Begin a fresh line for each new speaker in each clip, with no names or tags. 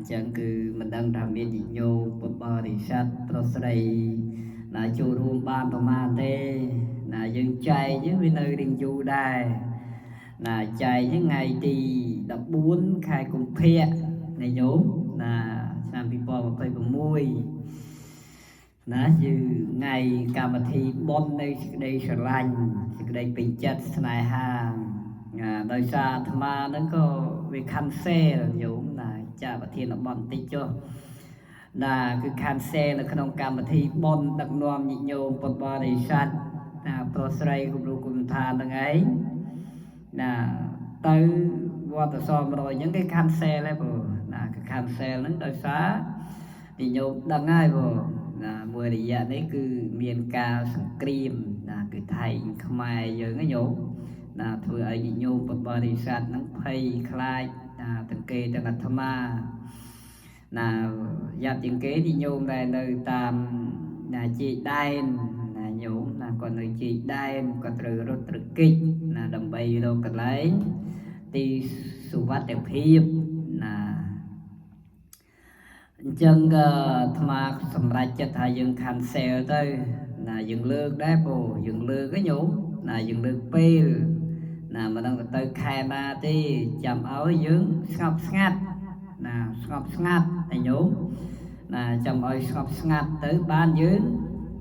អញ្ចឹងគឺមិនដឹងថាមានញាតិញោមពុទ្ធបរិស័ទប្រុសស្រីណាចូលរួមបានប្រមាណទេណាយើងចែកហ្នឹងវានៅរៀងយូរដែរណាចែកហ្នឹងថ្ងៃទី14ខែកុម្ភៈណាញោមណាឆ្នាំ2026ណាគឺថ្ងៃកម្មវិធីបុណ្យនៃសេចក្តីស្រឡាញ់សេចក្តីពេញចិត្តស្នេហាណាដោយសារអាត្មាហ្នឹងក៏វា cancel ញោមណាចាប្រធានបទបន្តិចចុះណាគឺ cancel នៅក្នុងកម្មវិធីបុណ្យដឹកនាំញាតិញោមពុទ្ធបរិស័ទណាប្រុសស្រីគំរូគុណឋានហ្នឹងឯងណាទៅវត្តស100អញ្ចឹងគេ cancel ហើយបងណាគេ cancel ហ្នឹងដោយសារញាតិញោមដឹងហើយបងណាមួយរយៈនេះគឺមានការសង្គ្រាមណាគឺថៃខ្មែរយើងណាញោមណាធ្វើឲ្យញាតិញោមពុទ្ធបរិស័ទហ្នឹងភ័យខ្លាចណាទាំងគេទាំងអាត្មាណាយ៉ាប់ជាងគេញាតិញោមដែលនៅតាមណាជាយដែនណាញោមណាគាត់នៅជាយដែនគាត់ត្រូវរត់ត្រូវគេចណាដើម្បីរកកន្លែងទីសុវត្ថិភាពណាអញ្ចឹងក៏អាត្មាសម្រេចចិត្តថាយើង cancel ទៅណាយើងលើកដែរពូយើងលើកហ្នឹងញោមណាយើងលើកពេលណាមិនដឹងទៅខែណាទេចាំឲ្យយើងស្ងប់ស្ងាត់ណាស្ងប់ស្ងាត់តែញោមណាចាំឲ្យស្ងប់ស្ងាត់ទៅបានយើង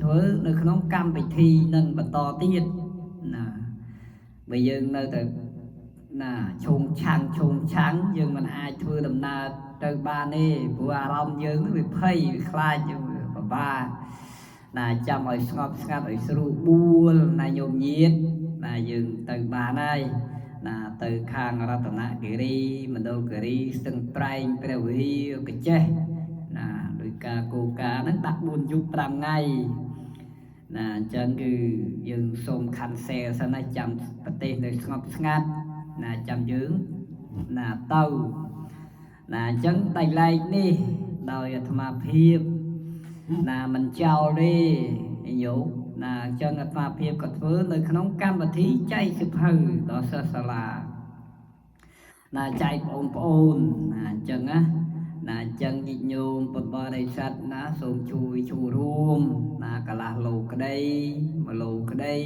ធ្វើនៅក្នុងកម្មវិធីនឹងបន្តទៀតណាបើយើងនៅតែណាឈោងឆាំងឈោងឆាំងយើងមិនអាចធ្វើដំណើរទៅបានទេព្រោះអារម្មណ៍យើងវាភ័យវាខ្លាចយើងពិបាកណាចាំឲ្យស្ងប់ស្ងាត់ឲ្យស្រួលបួលណាញោមញាតណាយើងទៅបានហើយណាទៅខាងរតនគិរីមណ្ឌលគិរីស្ទឹងត្រែងព្រះវិហារកចេះណាដោយការគោការហ្នឹងដាក់4យប់5ថ្ងៃណាអញ្ចឹងគឺយើងសូម cancel សិនណាចាំប្រទេសនៅស្ងប់ស្ងាត់ណាចាំយើងណាទៅណាអញ្ចឹងដៃឡែកនេះដោយអាត្មាភាពណាមិនចោលទេញោមណាអញ្ចឹងអាត្មាភាពក៏ធ្វើនៅក្នុងកម្មវិធីចែកសៀវភៅដល់សិស្សសាលាណាចែកបងប្អូនណាអញ្ចឹងណាណាអញ្ចឹងញាតិញោមពុទ្ធបរិស័ទណាសូមជួយចូលរួមណាកន្លះលោក្តីមួយលោក្តី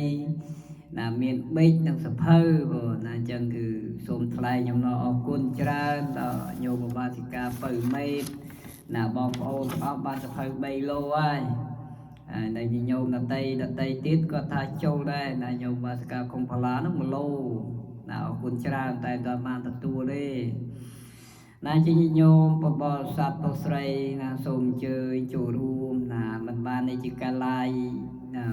ណាមានប៊ិចនិងសៀវភៅបងណាអញ្ចឹងគឺសូមថ្លែងអំណរអគុណច្រើនដល់ញោមបាសិកាពៅមេតណាបងប្អូនទាំងអស់បានសៀវភៅ3លោហើយហើយនៅញោមដតីដតីទៀតគាត់ថាចូលដែរណាញោមបាសិកាកុងផល្លានោះ1លោណាអរគុណច្រើនតែមិនបានទទួលទេណាជាញោមបបរស័ព្ទប្រុសស្រីណាសូមអញ្ជើញចូលរួមណាមិនបាននេះជាការ live ណា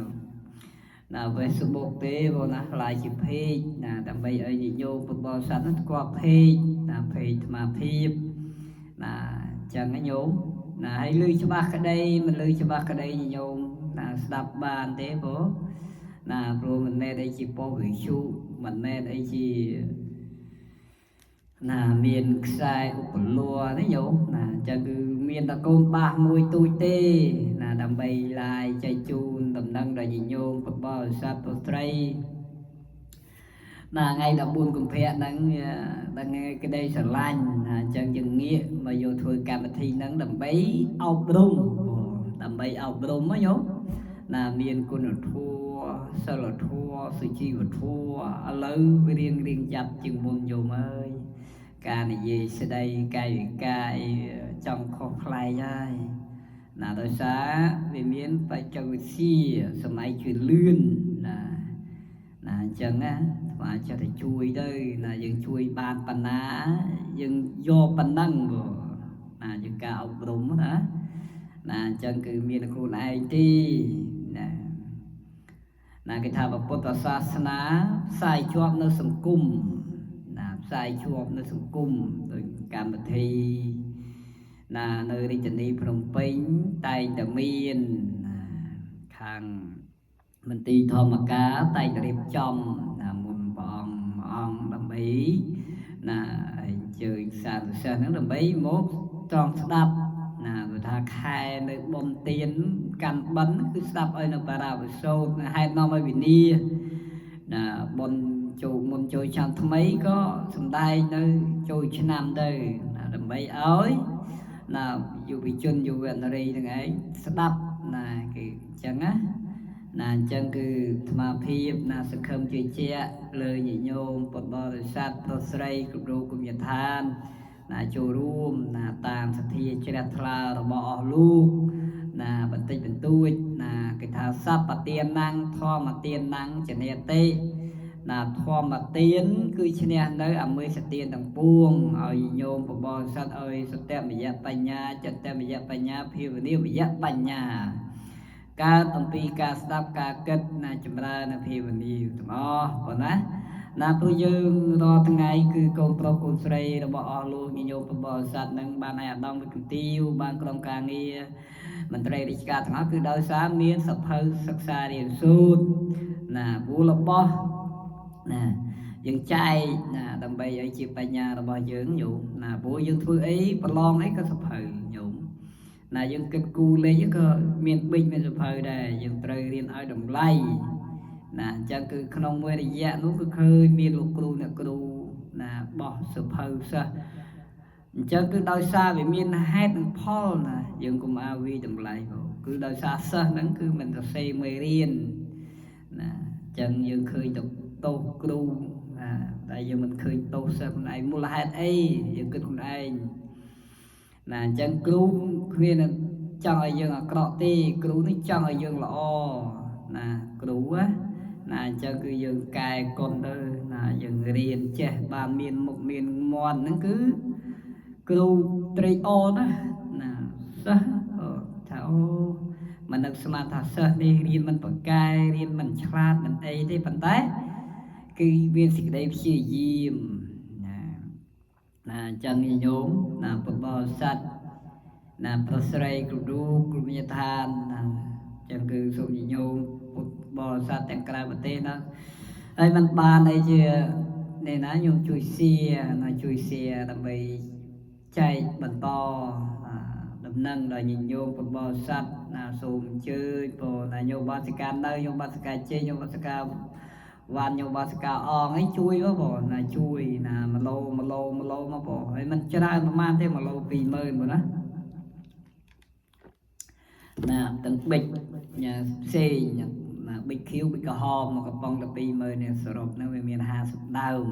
ណា Facebook ទេបងណា live ជា page ណាដើម្បីឲ្យញាតិញោមពុទ្ធបរិស័ទនោះស្គាល់ page ណា page អាត្មាភាពណាអញ្ចឹងណាញោមណាហើយឮច្បាស់ក្តីមិនឮច្បាស់ក្តីញាតិញោមណាស្ដាប់បានទេព្រោះណាព្រោះមិនមែនអីជាប៉ុស្តិ៍វិទ្យុមិនមែនអីជាណាមានខ្សែឧបល័រទេញោមណាអញ្ចឹងគឺមានតែកូនបាសមួយទូចទេណាដើម្បី live ចែកជូនដំណឹងដល់ញាតិញោមពុទ្ធបរិស័ទប្រុសស្រីណាថ្ងៃ14កុម្ភៈហ្នឹងដល់ថ្ងៃក្តីស្រឡាញ់ណាអញ្ចឹងយើងងាកមកយកធ្វើកម្មវិធីហ្នឹងដើម្បីអប់រំដើម្បីអប់រំណាញោមណាមានគុណធម៌សិលធម៌សុជីវធម៌ឥឡូវវារៀងរៀងយ៉ាប់ជាងមុនញោមអើយការនិយាយស្ដីកាយវិការអីចង់ខុសប្លែកហើយណាដោយសារវាមានបច្ចេកវិទ្យាសម័យជឿលឿនណាណាអញ្ចឹងណាស្មាចិត្តតែជួយទៅណាយើងជួយបានប៉ុណ្ណាយើងយកប៉ុណ្ណឹងបងណាយើងការអប់រំណាណាអញ្ចឹងគឺមានខ្លួនឯងទេណាណាគេថាពុទ្ធសាសនាផ្សាយជាប់នៅសង្គមណាផ្សាយជាប់នៅសង្គមដោយកម្មវិធីណានៅរាជធានីភ្នំពេញតែងតែមានណាខាងមន្ទីរធម្មការតែងតែរៀបចំណាមុនព្រះអង្គមួយអង្គដើម្បីណាអញ្ជើញសាធុសិស្សហ្នឹងដើម្បីមកត្រង់ស្ដាប់ណាព្រោះថាខែនៅបុណ្យទានកាន់បិណ្ឌគឺស្ដាប់ឲ្យនៅបារាវិសោតហេតុនាំឲ្យវិនាណាបុណ្យចូលមុនចូលឆ្នាំថ្មីក៏សំដែងនៅចូលឆ្នាំទៅណាដើម្បីឲ្យ ណាយុវជនយុវនារីទាំងឯងស្ដាប់ណាគឺអញ្ចឹងណាណាអញ្ចឹងគឺអាត្មាភាពណាសង្ឃឹមជឿជាក់លើញាតិញោមពុទ្ធបរិស័ទប្រុសស្រីគ្រប់រូបគុណឋានណាចូលរួមណាតាមសទ្ធាជ្រះថ្លារបស់អស់លោកណាបន្តិចបន្តួចណាគេថាសัพពទានំធម្មទានំចនេតិណាធម្មទានគឺឈ្នះនៅអមេសទានទាំងពួងឲ្យញោមបបរស័តឲ្យសតមយបញ្ញាចិត្តមយបញ្ញាភាវនាមយបញ្ញាកើតអំពីការស្ដាប់ការគិតណាចម្រើននៅភាវនាទាំងអស់ប៉ុណ្ណាណាព្រោះយើងរាល់ថ្ងៃគឺកូនប្រុសកូនស្រីរបស់អស់លោកញោមបបរស័តនឹងបានឲ្យអាដាមវិគទាវបានក្រុមការងារមន្ត្រីរាជការទាំងអស់គឺដោយសារមានសភៅសិក្សារៀនសូត្រណាព្រោះរបស់ណាយើងចែកណាដើម្បីឲ្យជាបញ្ញារបស់យើងញោមណាព្រោះយើងធ្វើអីប្រឡងអីក៏សភៅញោមណាយើងគិតគូលេខក៏មានប៊ិចមានសភៅដែរយើងត្រូវរៀនឲ្យតម្លៃណាអញ្ចឹងគឺក្នុងមួយរយៈនោះគឺឃើញមានលោកគ្រូអ្នកគ្រូណាបោះសភៅសិស្សអញ្ចឹងគឺដោយសារវាមានហេតុនិងផលណាយើងកុំអាវីតម្លៃបងគឺដោយសារសិស្សហ្នឹងគឺមិនសរសេរមេរៀនណាអញ្ចឹងយើងឃើញទៅទោសគ្រូណាតែយើងមិនឃើញទោសសិស្សខ្លួនឯងមូលហេតុអីយើងគិតខ្លួនឯងណាអញ្ចឹងគ្រូគ្មានចង់ឲ្យយើងអាក្រក់ទេគ្រូនេះចង់ឲ្យយើងល្អណាគ្រូណាណាអញ្ចឹងគឺយើងកែកុនទៅណាយើងរៀនចេះបានមានមុខមានមាត់ហ្នឹងគឺគ្រូត្រេកអរណាណាសិស្សថាអូមិននឹកស្មានថាសិស្សនេះរៀនមិនប្រកែរៀនមិនឆ្លាតមិនអីទេប៉ុន្តែគឺមានសេចក្តីព្យាយាមណាណាអញ្ចឹងញោមណាពុទ្ធបរិស័ទណាប្រុសស្រីគ្រប់រូបគ្រប់ញាឋានណាអញ្ចឹងគឺសូមញោមពុទ្ធបរិស័ទទាំងក្រៅប្រទេសណាហើយมันបានអីជានេះណាញោមជួយសៀណាជួយសៀដើម្បីចែកបន្តដំណឹងដល់ញាតិញោមពុទ្ធបរិស័ទណាសូមអញ្ជើញព្រោះណាញោមបាសិកានៅញោមបាសិកាជ័យញោមបាសិកាវ៉ាន់ញោមបាសិកាអងអីជួយមកបងណាជួយណា1ឡូ1ឡូ1ឡូមកបងហើយมันច្រើនប្រហែលទេ1ឡូ20000បងណាណាទាំងបិចញ៉ាផ្សេងណាបិចខៀវបិចក្រហមមកកំប៉ុងតែ20000នេះសរុបហ្នឹងវាមាន50ដើម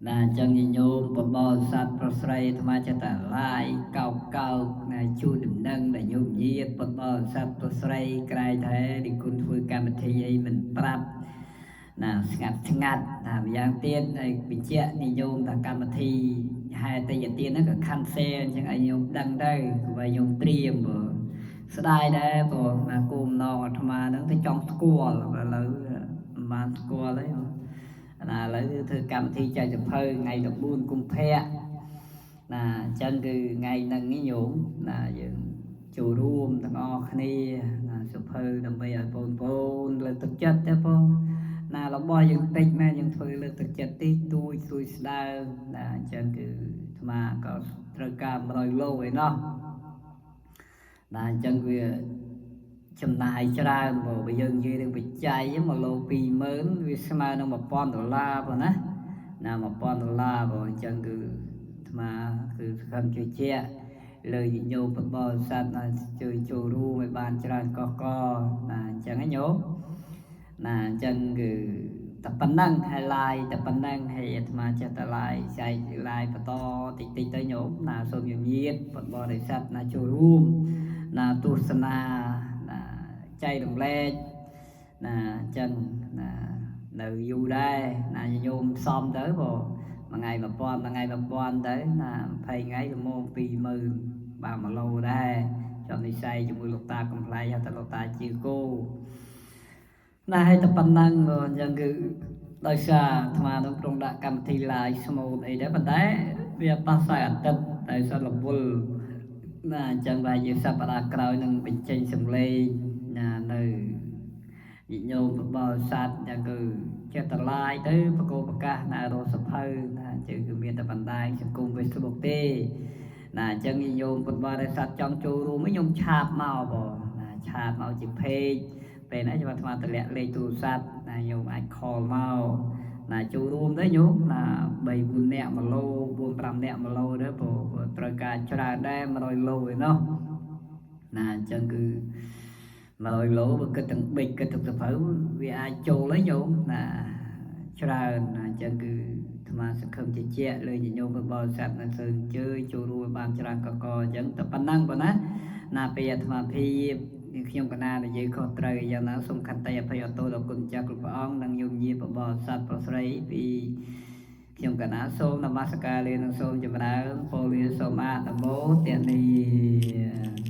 ណាអញ្ចឹងញោមបបរស័តប្រុសស្រីអាត្មាចិត្តតែឡាយកោកកោកណាជូនដំណឹងដែលញោមញាតបបរស័តប្រុសស្រីក្រែងថែនិគុណធ្វើកម្មវិធីអីមិនប្រាប់ណាស្ងាត់ស្ងាត់ណាម្យ៉ាងទៀតឲ្យបញ្ជាក់និយមថាកម្មវិធីហេតុយទានហ្នឹងក៏ cancel អញ្ចឹងឲ្យញោមដឹងទៅព្រោះញោមត្រៀមព្រោះស្ដាយដែរព្រោះណាគោមណងអាត្មាហ្នឹងទៅចង់ស្គាល់ឥឡូវមិនបានស្គាល់ទេណាឥឡូវគឺធ្វើកម្មវិធីចែកសភៅថ្ងៃ14កុម្ភៈណាអញ្ចឹងគឺថ្ងៃហ្នឹងញោមណាយើងចូលរួមទាំងអស់គ្នាណាសភៅដើម្បីឲ្យបងប្អូនលើកទឹកចិត្តទេបងណារបស់យើងតិចមែនយើងធ្វើលើកទឹកចិត្តតិចតួចស្រួយស្ដើងណាអញ្ចឹងគឺអាត្មាក៏ត្រូវការ100ឡូឯណោះណាអញ្ចឹងវាចំណាយច្រើនបើយើងនិយាយរឿងបច្ច័យ1ឡូ20000វាស្មើនឹង1000ដុល្លារបងណាណា1000ដុល្លារបងអញ្ចឹងគឺអាត្មាគឺសង្ឃឹមជឿជាក់លើញាតិញោមបរិស័ទណាជួយចូលរួមឲ្យបានច្រើនកកកណាអញ្ចឹងណាញោមណាអញ្ចឹងគឺតែប៉ុណ្ណឹងហើយឡាយតែប៉ុណ្ណឹងហើយអាត្មាចេះតែឡាយចែកឡាយបន្តតិចតិចទៅញោមណាសូមញាតិបរិស័ទណាចូលរួមណាទស្សនាណាចែករំលែកណាអញ្ចឹងណានៅយូរដែរណាញោមផ្សំទៅព្រោះមួយថ្ងៃ1000មួយថ្ងៃ1000ទៅណា20ថ្ងៃល្មម20000បាទ1ឡូដែរចំនិស័យជាមួយលោកតាកំ pl ៃហៅតែលោកតាជាគោណាហើយតែប៉ុណ្ណឹងអញ្ចឹងគឺដោយសារអាត្មានឹងប្រងដាក់កម្មវិធី live ស្មូតអីដែរប៉ុន្តែវាប៉ះខ្សែអាទិត្យតែសិនរវល់ណាអញ្ចឹងប្រហែលជាសប្តាហ៍ក្រោយនឹងបញ្ចេញសម្លេងណានៅញាតិញោមបរិស័ទយ៉ាងគឺចេះតឡាយទៅបកោប្រកាសណារសភៅណាអញ្ចឹងគឺមានតែបណ្ដាញសង្គម Facebook ទេណាអញ្ចឹងញាតិញោមពុទ្ធបរិស័ទចង់ចូលរួមញោមឆាតមកបងណាឆាតមកជា page ពេលនេះខ្ញុំអាត្មាតម្លាក់លេខទូរស័ព្ទណាញោមអាច call មកណាចូលរួមទៅញោមណា3 4នាក់1ឡូ4 5នាក់1ឡូទៅព្រោះត្រូវការ ការច្រើនដែរ100ឡូឯណោះណាអញ្ចឹងគឺ100ឡូបើគិតទាំងបិចគិតទាំងសភៅវាអាចចូលហើយញោមណាច្រើនណាអញ្ចឹងគឺអាត្មាសង្ឃឹមជាជាក់លើញាតិញោមបរិស័ទនៅសូមអញ្ជើញចូលរួមបានច្រើនកកអញ្ចឹងតែប៉ុណ្ណឹងប៉ុណ្ណាណាពេលអាត្មាភាពខ្ញុំកណានិយាយខុសត្រូវយ៉ាងណាសូមខន្តីអភ័យអទោសដល់គុណចាស់គ្រប់ព្រះអង្គនិងញោមញាបបរិស័ទប្រុសស្រីពីខ្ញុំកណាសូមនមស្ការលានិងសូមចម្រើនពរលាសូមអនុមោទនា។